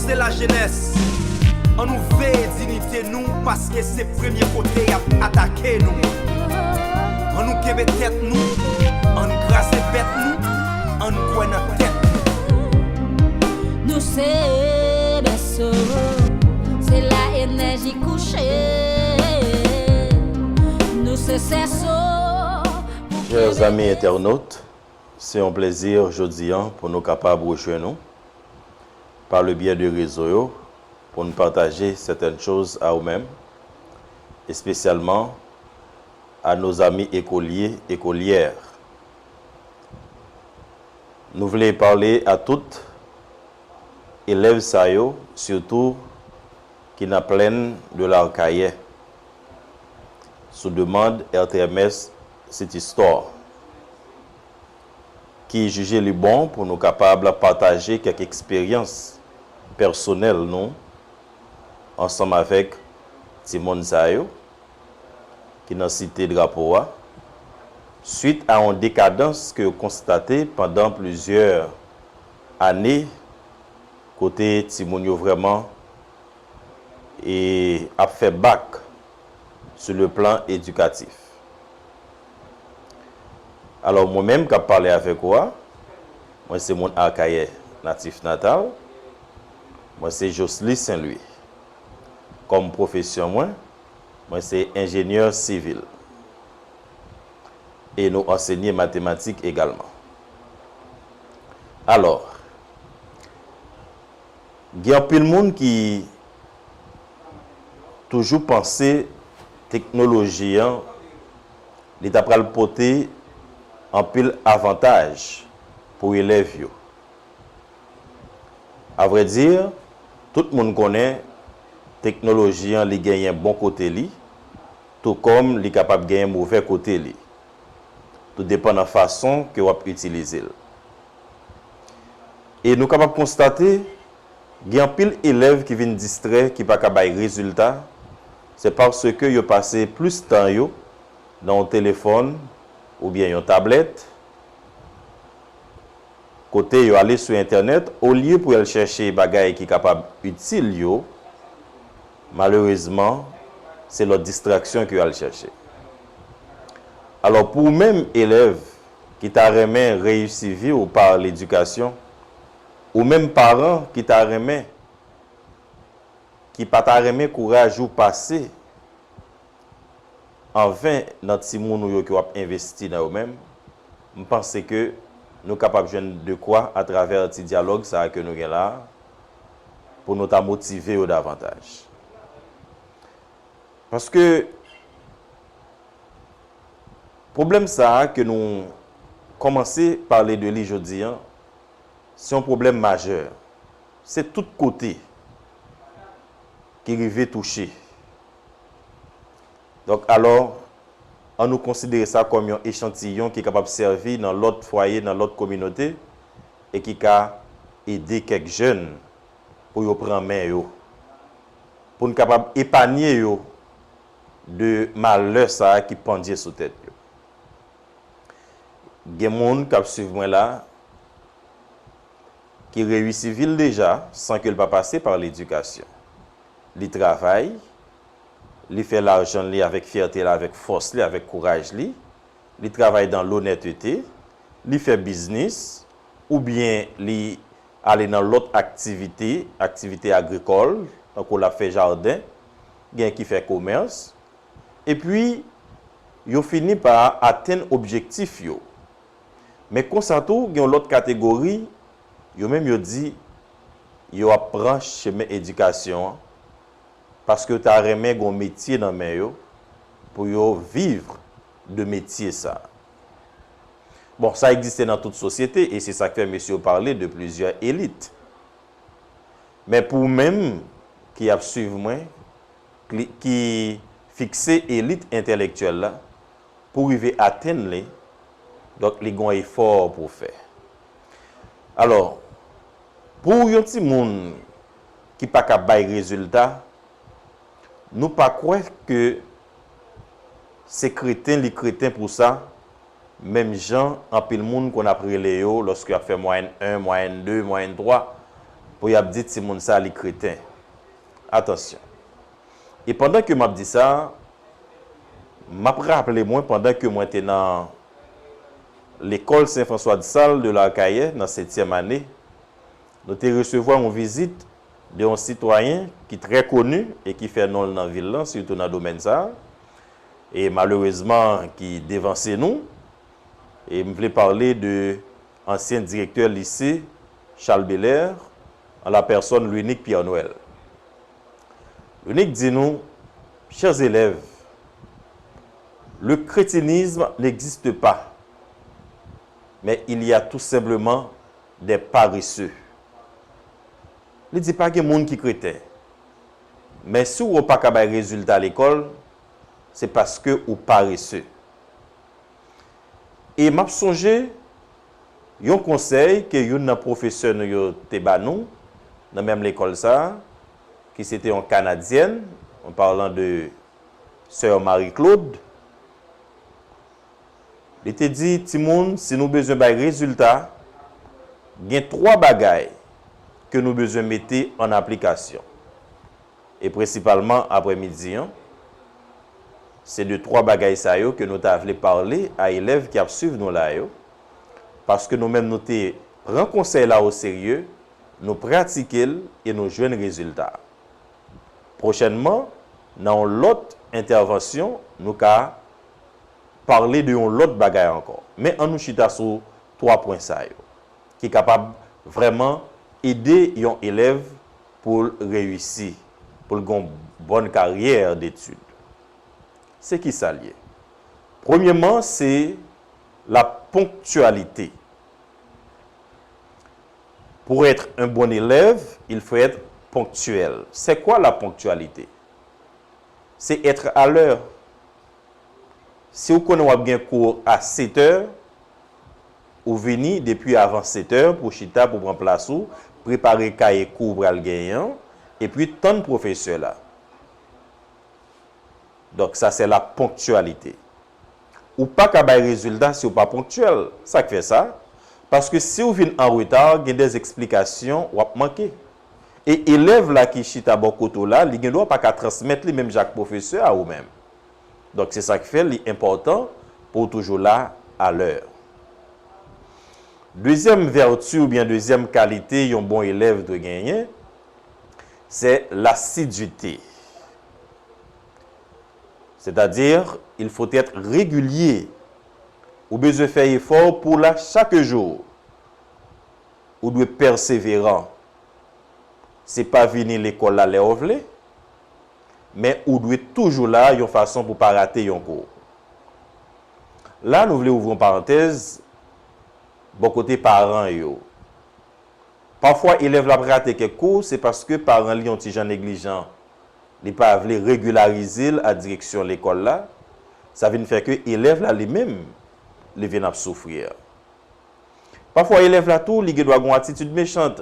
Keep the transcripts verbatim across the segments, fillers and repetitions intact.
Se lajenès. Ann nou veye diyite nou, paske se premye kote y ap atake nou. Ann nou kenbe tèt nou, ann kraze bèt nou, ann kwè nan tèt nou. Nou se bèso, se la enèji kouche. Nou se sèso. Chers amis internautes, c'est un plaisir jodi an pou nou kapab rejwenn nou par le biais de rezo yo pou n pataje certaines choses a ou menm, espesyalman à nos amis écoliers, écolières. Nou vle pale a tout elèv sa yo, sitou ki nan plèn de Larkayè, sou demann R T M S City Store, ki jije li bon pou nou kapab pataje kèk eksperyans pèsonèl nou ansanm avèk timoun sa yo ki nan Site Drapo a, swit a yon dekadans ke yo konstate pandan plizyè ane, kote timoun yo vrèman e ap fè bak sou le plan edikatif. Alò, mwen menm k ap pale avèk ou a, mwen se moun Akayè natif natal, mwen se Josely Saint Louis. Kòm pwofesyon mwen, mwen se enjenyè sivil. E nou ansenye matematik egalman. Alò, gen anpil moun ki toujou panse teknoloji an, li ta pral pote anpil avantaj pou elèv yo. Avrèdi, tout moun konnen teknoloji an li genyen bon kote li, tou kòm li kapab genyen movè kote li. Tou depann nan fason ke w ap itilize l. E nou kapab konstate, gen anpil elèv ki vin distrè, ki pa ka bay rezilta, se paske yo pase plis tan yo nan yon telefòn oubyen yon tablèt, kote yo ale sou entènèt, olye pou y al chèche bagay ki kapab itil yo, malerezman, se lòt distraksyon ke y al chèche. Alò, pou ou menm elèv ki ta renmen reyisi vi w pa ledikasyon, ou menm paran ki ta renmen, ki pa ta renmen kouraj ou pase anven nan timoun ou yo ke w ap envesti nan yo menm, m panse ke nou kapab jwenn dekwa atravè ti dyalòg sa a ke nou gen la a, pou nou ta motive yo davantaj. Paske pwoblèm sa a ke nou kòmanse pale de li jodi an, se yon pwoblèm majè. Se tout kote ki rive touche. Donk, alò, ann nou konsidere sa kòm yon echantiyon ki kapab sèvi nan lòt fwaye, nan lòt kominote, e ki ka ede kèk jèn pou yo pran men yo, pou n kapab epanye yo de malè sa a ki pandye sou tèt yo. Gen moun k ap swiv mwen la, ki reyisi vi l deja san ke l pa pase pa ledikasyon. Li travay, li fè lajan li avèk fyète l, avèk fòs li, avèk kouraj li. Li travay dan lonètete, li fè biznis, oubyen li ale nan lòt aktivite, aktivite agrikòl, tankou l ap fè jaden, gen ki fè komès. Epi, yo fini pa atenn objektif yo. Men konsa tou, gen yon lòt kategori, yo menm yo di, yo ap pran chemen edikasyon an, paske yo ta renmen gen yon metye nan men yo, pou yo viv de metye sa. Bon, sa egziste nan tout sosyete, e se sa k fè mesye yo pale de plizyè elit. Men pou ou menm ki ap swiv mwen, ki, ki fikse elit entèlektyèl la, pou rive atenn li, donk li gen yon efò pou w fè. Alò, pou yon timoun ki pa ka bay rezilta, nou pa kwè ke se kreten li kreten pou sa, menm jan anpil moun konn ap rele yo lòske y ap fè mwayèn en, mwayèn de, mwayèn twa. pou y ap di timoun sa li kreten. Atansyon. E pandan ke m ap di sa, m ap raple mwen pandan ke mwen te nan lekòl Sen Franswa de Sal de Larkayè nan setyèm ane, nou te resevwa yon vizit de yon sitwayen ki trè koni e ki fè non l nan vil lan, sitou nan domèn sa a, e malerezman ki devanse nou. E m vle pale de ansyen direktè lise Charles Belair, an la pèsòn Lunique Pierre Noël. Lunique di nou, chers élèves, le crétinisme n'existe pas, mais il y a tout simplement des paresseux. Li di pa gen moun ki kreten. Men si w pa ka bay rezilta lekòl, se paske ou parese. E m ap sonje yon konsèy ke youn nan pwofesè nou yo te ba nou nan menm lekòl sa a, ki se te yon Kanadyèn, en parlant de sè Marie Claude, li te di, timoun, si nou bezwen bay rezilta, gen twa bagay ke nou bezwen mete an aplikasyon. E prensipalman aprèmidi an, se de twa bagay sa yo ke nou ta vle pale a elèv ki ap swiv nou la yo, paske nou menm nou te pran konsèy la oserye, nou pratike l e nou jwenn rezilta. Pwochènman, nan yon lòt entèvansyon, nou ka pale de yon lòt bagay ankò. Men ann nou chita sou twa pwen sa yo, ki kapab vrèman ede yon elèv pou l reyisi, pou l gen yon bòn karyè detid. Se ki sa l ye? Premyèman, se la ponktyalite. Pour être un bon élève, il faut être ponctuel. C'est quoi la ponctualité? C'est être à l'heure. Si w konnen w ap gen kou a sèt è, ou vini depi avan sèt è pou chita, pou pran plas ou, prepare kaye kou w pral genyen an, epi tann pwofesè la. Donk, sa se la ponktyalite. Ou pa ka bay rezilta si w pa ponktyèl. Sa k fè sa? Paske si w vin an reta, gen de eksplikasyon w ap manke. E elèv la ki chita bò kote w la, li gen dwa pa ka transmèt li menm jan ak pwofesè a ou menm. Donk, se sa k fè li enpòtan pou w toujou la alè. Dezyèm vèti oubyen dezyèm kalite yon bon elèv dwe genyen, se lasidite. Sètadi, il faut être régulier. Ou bezwen fè efò pou w la chak jou. Ou dwe pèseveran. Se pa vini lekòl la lè w vle, men ou dwe toujou la yon fason pou pa rate yon kou. La, nou vle ouvri yon parantèz bò kote paran yo. Pafwa, elèv la ap rate kèk kou, se paske paran li yon ti jan neglijan. Li pa vle regilarize l a direksyon lekòl la. Sa vin fè ke elèv la, li menm, li vin ap soufri. Pafwa, elèv la tou, li gen dwa gen yon atitid mechan,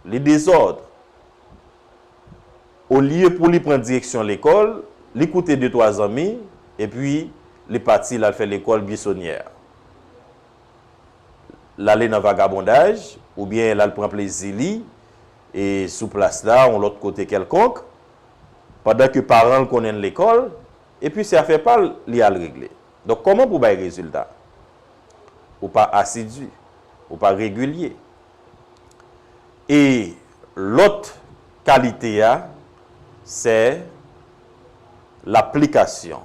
li dezòd. Olye pou li pran direksyon lekòl, li koute de twa zanmi, epi li pati, l al fè lekòl Buissonnière. L ale nan vagabondaj, oubyen l al pran plezi li, e sou plas la, yon lòt kote kèlkonk, pandan ke paran l konnen l lekòl, epi se afè pa l, li al regle. Donk, kòman pou bay rezilta? Ou pa asidi, ou pa regilye. E lòt kalite a, se laplikasyon.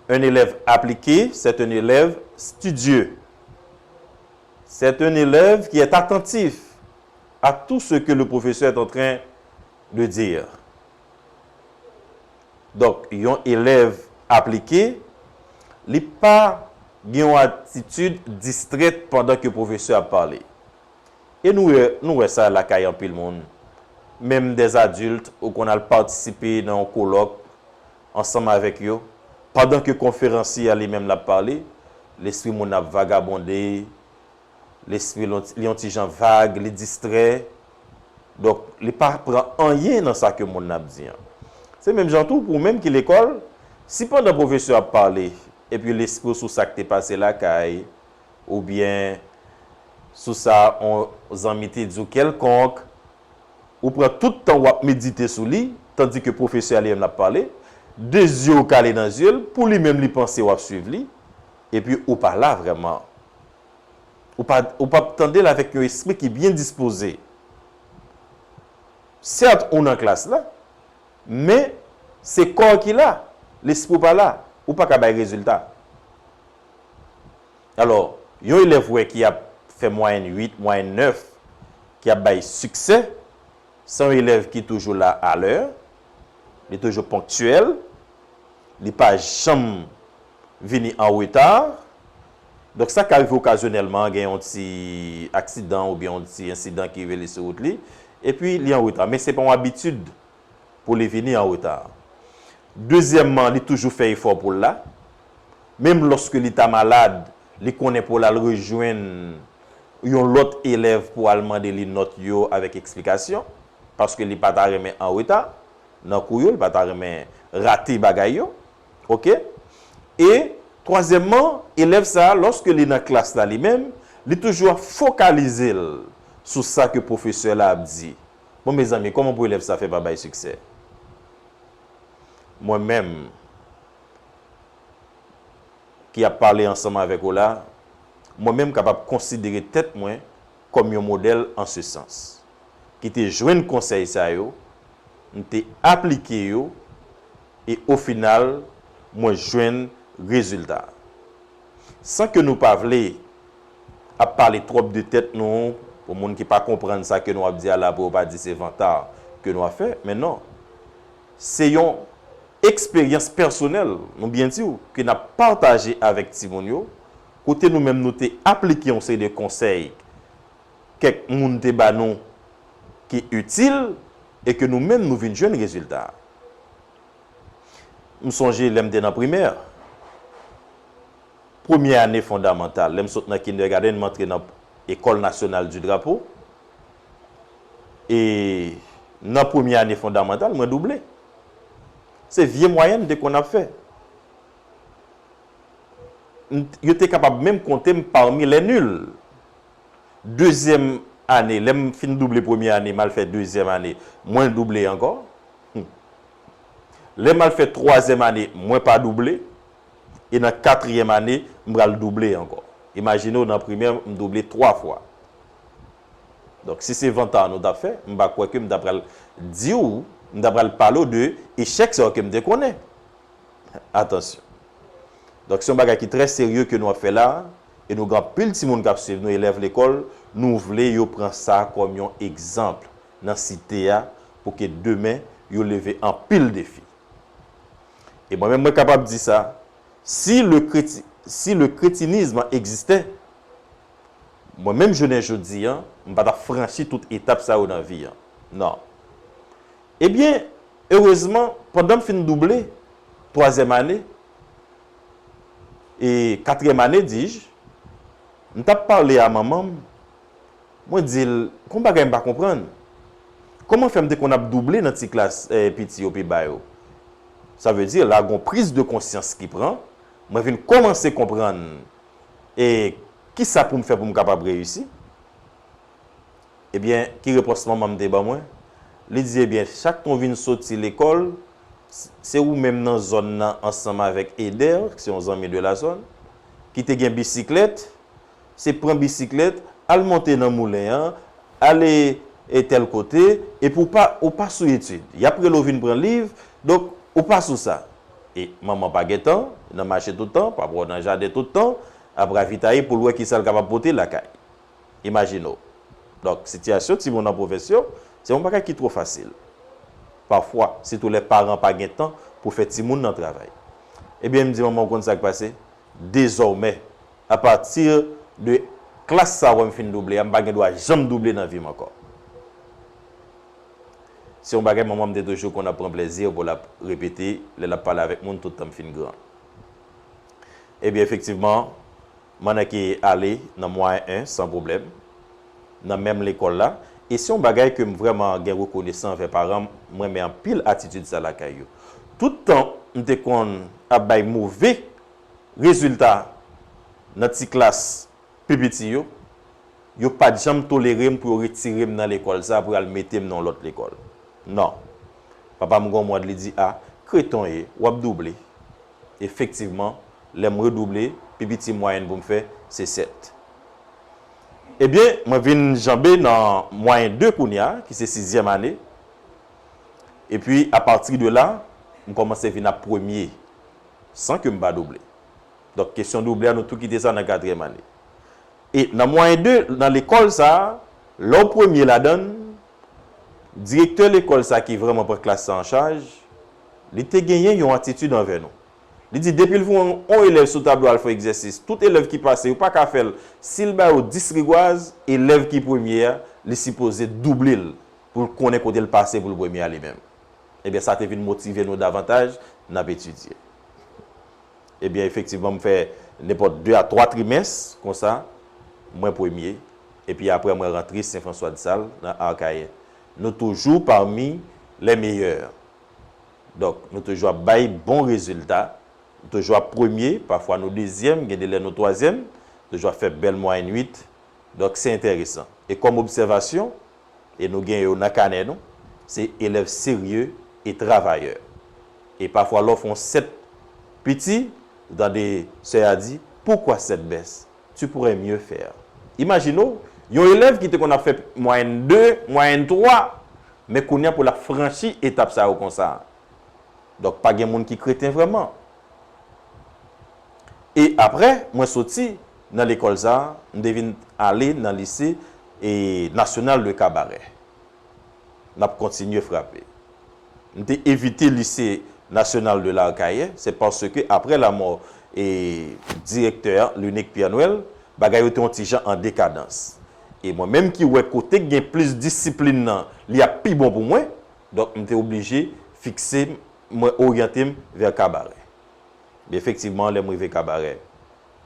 Un élève appliqué, c'est un élève studieux. C'est un élève qui est attentif à tout ce que le professeur est en train de dire. Donk, yon elèv aplike, li pa gen yon atitid distrèt pandan ke pwofesè ap pale. E nou wè, nou wè sa lakay anpil moun. Menm dèzadilt, ou konn al patisipe nan yon kolòk ansanm avèk yo. Pandan ke konferansye a li menm l ap pale, lespri moun nan ap vagabonde, lespri l, li yon ti jan vag, li distrè. Donk, li pa pran anyen nan sa ke moun nan ap di an. Se menm jan tou pou ou menm ki lekòl, si pandan pwofesè ap pale, epi lespri w sou sa k te pase lakay, oubyen Sou sa, yon zanmi te di w kèlkonk, ou pran tout tan w ap medite sou li, tandi ke pwofesè a li menm l ap pale, de zye w kale nan zye l, pou li menm li panse w ap swiv li, epi ou pa la vrèman. Ou pa, ou p ap tande l avèk yon espri ki byen dispoze. Sèt, ou nan klas la, men se kò ki la, lespri w pa la, ou pa ka bay rezilta. Alò, yon elèv w wè ki ap fè mwayèn uit, mwayèn nèf, ki ap bay siksè, se yon elèv ki toujou la alè, li toujou ponktyèl, li pa janm vini an reta. Donk, sa ka rive okazyonèlman, gen yon ti aksidan oubyen yon ti ensidan ki rive li sou wout li, epi li an reta. Men se pa yon abitid pou li vini an reta. Dezyèmman, li toujou fè efò pou l la. Menm lòske li ta malad, li konnen pou l al rejwenn yon lòt elèv pou al mande li nòt yo avèk eksplikasyon, paske li pa ta renmen an reta nan kou yo, li pa ta renmen rate bagay yo. Oke? E twazyèmman, elèv sa a, lòske li nan klas la li menm, li toujou ap fokalize l sou sa ke pwofesè la ap di. Bon, mezanmi, kòman pou elèv sa fè pa bay siksè? Mwen menm, ki ap pale ansanm avèk ou la, mwen menm kapab konsidere tèt mwen kòm yon modèl an se sans, ki te jwenn konsèy sa yo, m te aplike yo, e ofinal, mwen jwenn rezilta. San ke nou pa vle ap pale twòp de tèt nou, pou moun ki pa konprann sa ke nou ap di a la, pou yo pa di se vanta ke nou ap fè, men non. Se yon eksperyans pèsonèl, nou byen di w, ke n ap pataje avèk timoun yo, kote nou menm nou te aplike yon seri de konsèy kèk moun te ba nou ki itil e ke nou menm nou vin jwenn rezilta. M sonje lè m te nan primè, premye ane fondamantal, lè m sot nan kindergarten, m antre nan École Nationale du Drapeau. E nan premye ane fondamantal, mwen double. Se vye mwayèn m te konn ap fè. M, yo te kapab menm konte m parmi les nuls. Dezyèm ane, lè m fin double premye ane, m al fè dezyèm ane, mwen double ankò. Lè m al fè twazyèm ane, mwen pa double. E nan katriyèm ane, m pral double ankò. Imajine w, nan primè, m double twa fwa. Donk, si se vanta nou t ap fè, m pa kwè ke m ta pral di w, m ta pral pale w de echèk sa yo ke m te konnen. Atansyon. Donk, se yon bagay ki trè serye ke nou ap fè la, e nou gen anpil timoun k ap swiv nou, elèv lekòl, nou vle yo pran sa kòm yon egzanp nan site a, pou ke demen, yo leve anpil defi. E mwen menm, mwen kapab di sa, si le kreti-, si le kretinisme existait, mwen menm jounen jodi an, m pa t ap franchi tout etap sa yo nan vi an. Non. Ebyen, erezman, pandan m fin double, twazyèm ane, e katriyèm ane, dis-je, m t ap pale a manman m, mwen di l, gon bagay m pa konprann. Kòman fè m te konn ap double nan ti klas, eh, piti yo pi ba yo? Sa vle di, la, gon priz de konsyans ki pran, mwen vin kòmanse konprann, e kisa pou m fè pou m kapab reyisi? Ebyen, ki repons manman m te ban mwen? Li di, ebyen, chak tan w vin soti lekòl, s-, se ou menm nan zòn nan ansanm avèk Eder, ki se yon zanmi de la zòn, ki te gen bisiklèt, se pran bisiklèt, al monte nan moulen an, ale, e, tèl kote, epi w pa, ou pa sou etid. Y ap rele w vin pran liv, donk, ou pa sou sa. E manman pa gen tan, nan mache tout tan, papa w nan jaden tout tan, ap ravitaye pou l wè kisa l kapab pote lakay. Imajine w. Donk, sitiyasyon timoun an pwofesyon, se yon bagay ki twò fasil. Pafwa, sitou lè paran pa gen tan pou fè timoun nan travay. Ebyen, m di, manman, w konn sa k pase? Dezòmè, apati de klas sa a wè m fin double a, m pa gen dwa janm double nan vi m ankò. Se yon bagay manman m te toujou konn ap pran plezi pou l ap repete lè l ap pale avèk moun tout tan m fin gran. Ebyen, efektivman, m annik ale nan mwayen en san pwoblèm, nan menm lekòl la, e se yon bagay ke m vrèman gen rekonesan anvè paran m, m renmen anpil atitid sa lakay yo. Tout tan m te konn ap bay move rezilta nan ti klas pi piti yo, Yo pa t janm tolere m pou yo retire m nan lekòl sa a pou y al mete m nan yon lòt lekòl. Non. Papa m gen yon mòd, li di, "A, kreten w ye, w ap double." Efektivman, lè m redouble, pi piti mwayèn pou m fè, se sèt. Ebyen, mwen vin janbe nan mwayen de kounye a, ki se sizyèm ane. Epi, apati de la, m kòmanse vin ap premye, san ke m pa double. Donk, kesyon double a, nou tou kite sa nan katriyèm ane. E nan mwayen de, nan lekòl sa a, lè w premye ladan l, direktè lekòl sa a ki vrèman pran klas sa an chaj, li te genyen yon atitid anvè nou. Li di, depi l voye yon elèv sou tablo al fè egzèsis, tout elèv ki pase, yo pa ka fè l, si l ba yo dis rigwaz, elèv ki premye a, li sipoze double l pou l konnen kote l pase pou l premye a li menm. Ebyen, sa te vin motive nou davantaj, n ap etidye. Ebyen, efektivman, m fè nenpòt de a twa trimès konsa, mwen premye, epi apre mwen rantre Sen Franswa de Sal nan Akayè. Nou toujou pami les meilleurs. Donk, nou toujou ap bay bon rezilta, nou toujou ap premye, pafwa nou dezyèm, gen de lè nou twazyèm, toujou ap fè bèl mwayèn uit. Donk, se enteresan. E kòm obsèvasyon, e nou gen yo nan kanè nou, se elèv serye e travayè. E pafwa lè w fè yon sèt piti, ou tande sè a di, "Pourquoi cette baisse? Tu pourrais mieux faire." Imajine w, yon elèv ki te konn ap fè mwayèn de, mwayèn twa, men kounye a pou l ap franchi etap sa yo konsa. Donk, pa gen moun ki kreten vrèman. E apre, mwen soti nan lekòl sa a, m te vin ale nan lise e National de Cabaret. N ap kontinye frape. M te evite lise National de Larcaye, se paske apre lamò e direktè a, Lunique Pierre Noël, bagay yo te yon ti jan an dekadans. E mwen menm ki wè kote k gen plis disiplin nan, li ap pi bon pou mwen, donk m te oblije fikse m, mwen oryante m vè Kabarè. Men efektivman, lè m rive Kabarè,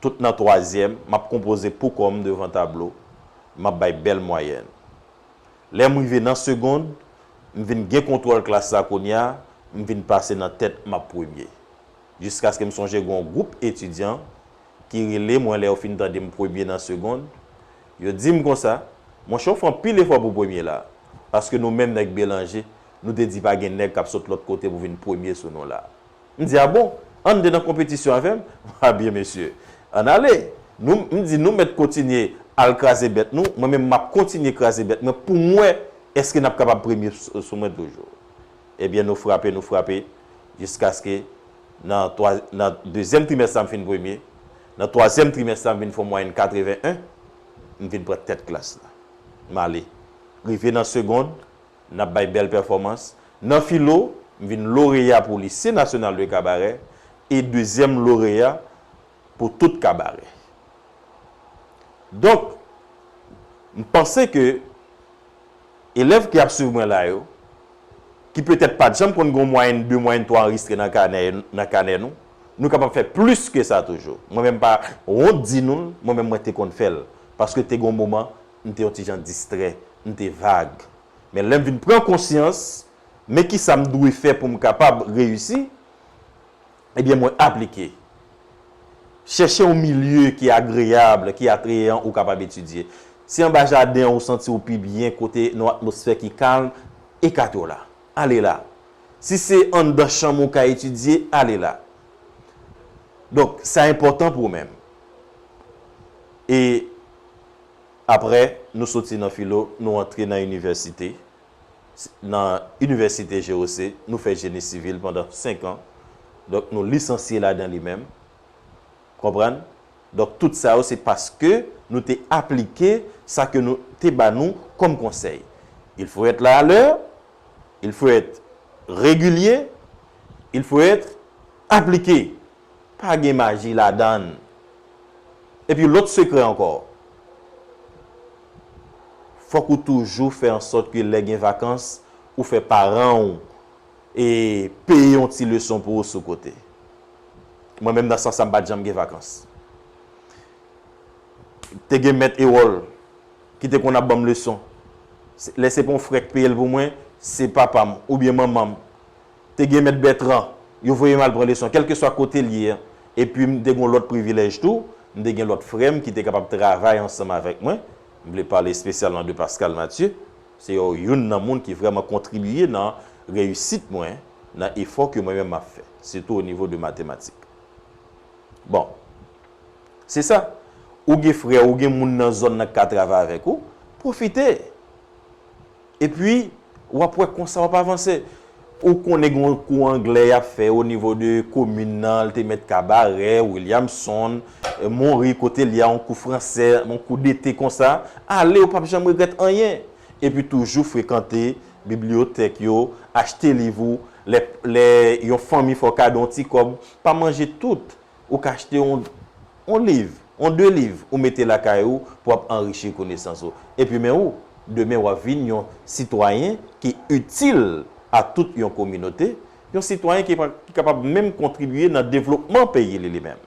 tout nan twazyèm, m ap konpoze pou kò m devan tablo, m ap bay bèl mwayèn. Lè m rive nan segond, m vin gen kontwòl klas la kounye a, m vin pase nan tèt, m ap premye. Jiskaske m sonje gen yon gwoup etidyan ki rele mwen lè yo fin tande m premye nan segond. Yo di m konsa, "Monchè, w fè anpil efò pou premye la, paske nou menm nèg Belanje, nou te di pa gen nèg k ap sot lòt kote pou vin premye sou nou la." M di, "A bon? Ann de nan konpetisyon avè m?" "A byen, mesye, ann ale." Nou, m di, "Nou mèt kontinye al kraze bèt nou, mwen menm m ap kontinye kraze bèt mwen pou m wè èske n ap kapab premye sou, sou mwen toujou." Ebyen, nou frape, nou frape, jiskaske nan twa, nan dezyèm trimès la, m fin premye. Nan twazyèm trimès la, m vin fè yon mwayèn katreven en, m vin pran tèt klas la. M ale. Rive nan segond, n ap bay bèl pèfòmans. Nan filo, m vin loreya pou Lycée National de Cabaret e dezyèm loreya pou tout Kabarè. Donk, m panse ke elèv ki ap swiv mwen la yo, ki petèt pa t janm konn gen yon mwayèn de, mwayèn twa anrejistre nan kanè, nan kanè nou, nou kapab fè plis ke sa toujou. Mwen menm pa wont di nou l, mwen menm mwen te konn fè l. Paske te gen yon moman, m te yon ti jan distrè, m te vag. Men lè m vin pran konsyans, men kisa m dwe fè pou m kapab reyisi, ebyen, mwen aplike. Chèche yon milye ki agreyab, ki atreyan ou kapab etidye. Si anba jaden an ou santi w pi byen, kote nan yon atmosfè ki kalm, ekate w la. Ale la. Si se anndan chanm ou ka etidye, ale la. Donk, sa enpòtan pou ou menm. E apre, nou soti nan filo, nou antre nan inivèsite. Nan inivèsite G O C, nou fè jeni sivil pandan senk an. Donk, nou lisansye ladan li menm. Konprann? Donk, tout sa yo, se paske nou te aplike sa ke nou te ba nou kòm konsèy. Il faut être là à l'heure, il faut être régulier, il faut être appliqué. Pa gen maji ladan l. Epi lòt sekrè ankò. Fòk ou toujou fè an sòt ke lè gen vakans, ou fè paran w e peye yon ti leson pou ou sou kote. Mwen menm nan sans sa m pa t janm gen vakans. Te gen mèt Ewòl ki te konn ap ban m leson. Se, lè se pa yon frè k peye l pou mwen, se papa m oubyen manman m. Te gen mèt Bètran, yo voye m al pran leson, kèlkeswa kote l ye a. Epi m te gen yon lòt privilèj tou, m te gen lòt frè m ki te kapab travay ansanm avèk mwen. M vle pale espesyalman de Pascal Mathieu. Se yo youn nan moun ki vrèman kontribiye nan reyisit mwen, nan efò ke mwen menm m ap fè, sitou o nivo de matematik. Bon, se sa. Ou gen frè, ou gen moun nan zòn nan k ka travay avèk ou, pwofite. Epi, w ap wè konsa w ap avanse. Ou konnen gen yon kou anglè y ap fè o nivo de komin nan, l te mèt Kabarè, Williamson, eh, Monri, kote l ye a, yon kou fransè, yon kou dete konsa. Ale, ou p ap janm regrèt anyen. Epi toujou frekante bibliyotèk yo, achte liv ou, lè, lè yon fanmi fè w kado yon ti kòb, pa manje tout. Ou ka achte yon, yon liv, yon de liv, ou mete lakay ou pou w ap anrichi konesans ou. Epi men ou, demen w ap vin yon sitwayen ki itil a tout yon kominote, yon sitwayen ki, pa- ki kapab menm kontribiye nan devlopman peyi li, li menm.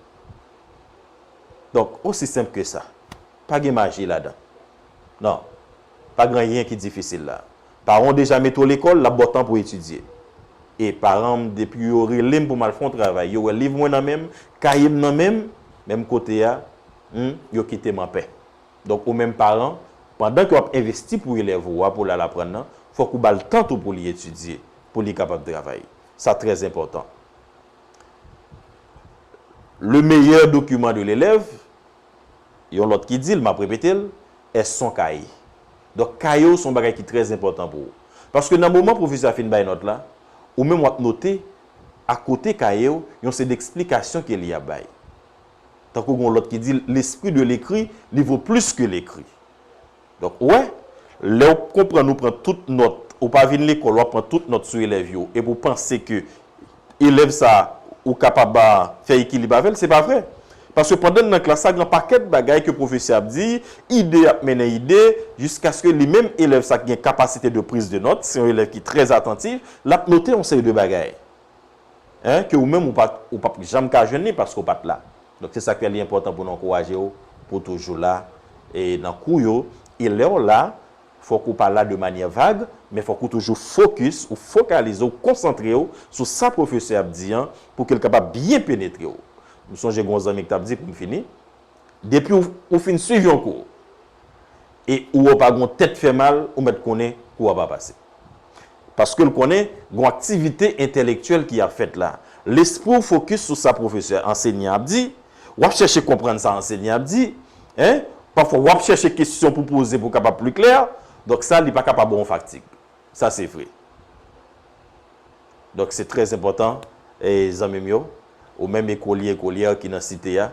Donk, osi senp ke sa. Pa gen maji ladan. Non. Pa gen anyen ki difisil la. Paran w deja mete w lekòl, l ap ba w tan pou w etidye. E paran m, depi yo rele m pou m al fè yon travay, yo wè liv mwen nan men m, kaye m nan men m, menm kote a, hmm, yo kite m anpè. Donk, ou menm paran, pandan ke w ap envesti pou elèv ou a, pou l al aprann nan, fòk ou ba l tan tou pou li etidye, pou li kapab travay. Sa trè enpòtan. Le meilleur document de l'élève, yon lòt ki di l, m ap repete l, est son cahier. Donk, kaye w se yon bagay ki trè enpòtan pou ou. Paske nan moman pwofesè a fin bay nòt la, ou menm w ap note, akote kaye w, yon seri d'eksplikasyon ke li ap bay. Tankou gen yon lòt ki di, l'esprit de l'écrit, li vo plis ke lekri. Donk, ou wè, lè w konprann ou pran tout nòt, ou pa vin lekòl, w ap pran tout nòt sou elèv yo, epi w panse ke elèv sa a, ou kapab a, fè ekilib avè l, se pa vre. Paske pandan n nan klas la, gen pakèt bagay ke pwofesè ap di, ide ap mennen ide, jiskaske li menm elèv sa ki gen kapasite de priz de nòt, se yon elèv ki trè atantif, l ap note yon seri de bagay. Hein, ke ou menm ou pa, ou p ap janm ka jwenn li paske ou pa t la. Donk, se sa k fè li enpòtan pou nou ankouraje w, pou w toujou la, e nan kou yo, e lè w la, fòk ou pa la de manyè vag, men fòk ou toujou fokis, ou fokalize, ou konsantre w sou sa pwofesè ap di an, pou ke l kapab byen penetre w. M sonje gen yon zanmi ki t ap di, pou m fini, depi w, ou fin swiv yon kou, e ou wè w pa gen yon tèt fè mal, ou mèt konnen kou a pa pase. Paske l konnen gen yon aktivite entèlektyèl ki ap fèt la. Lespri w fokis sou sa pwofesè, anseynan ap di, w ap chèche konprann sa anseynan ap di, hein? Pafwa, w ap chèche kesyon pou poze pou kapab pli klè. Donk sa, li pa ka pa ba w yon faktig. Sa, se vre. Donk, se trè enpòtan, e, zanmi m yo, ou menm ekolye, ekolyè ki nan site a,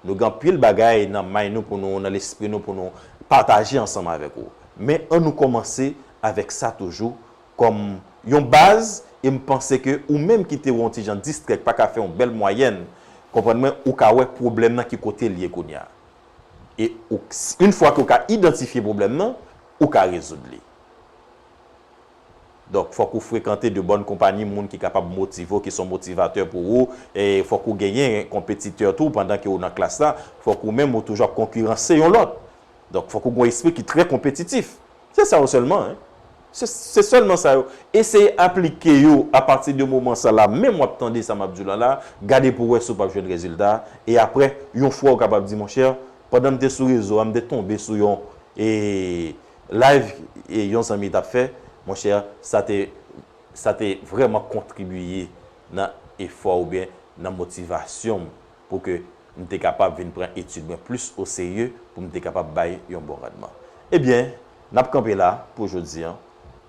nou gen anpil bagay nan may nou pou nou, nan lespri nou pou nou pataje ansanm avèk ou. Men, ann nou kòmanse avèk sa toujou kòm yon baz, e m panse ke ou menm ki te wè yon ti jan distrè, k pa ka fè yon bèl mwayèn, konprann mwen, ou ka wè pwoblèm nan ki kote l ye kounye a. E ou, yon fwa ke ou ka idantifye pwoblèm nan, ou ka rezoud li. Donk, fòk ou frekante de bòn konpanyi, moun ki kapab motive w, ki se yon motivatè pou ou. E fòk ou genyen konpetitè tou, pandan ke ou nan klas la, fòk ou menm ou toujou ap konkiranse yon lòt. Donk, fòk ou gen yon espri ki trè konpetitif. Se sa yo sèlman, hein. Se, se sèlman sa yo. Eseye aplike yo apati de moman sa la, menm w ap tande sa m ap di w la la, gade pou w wè si w p ap jwenn rezilta. E apre, yon fwa ou kapab di, monchè, pandan m te sou rezo a, m te tonbe sou yon, e, live, e, yon zanmi t ap fè, monchè, sa te, sa te vrèman kontribiye nan efò oubyen nan motivasyon m pou ke m te kapab vin pran etid mwen plis oserye pou m te kapab bay yon bon randman. Ebyen, n ap kanpe la pou jodi a.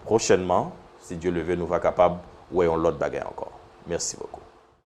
Pwochènman, si Dye le veut, nou va kapab wè yon lòt bagay ankò. Mèsi bokou.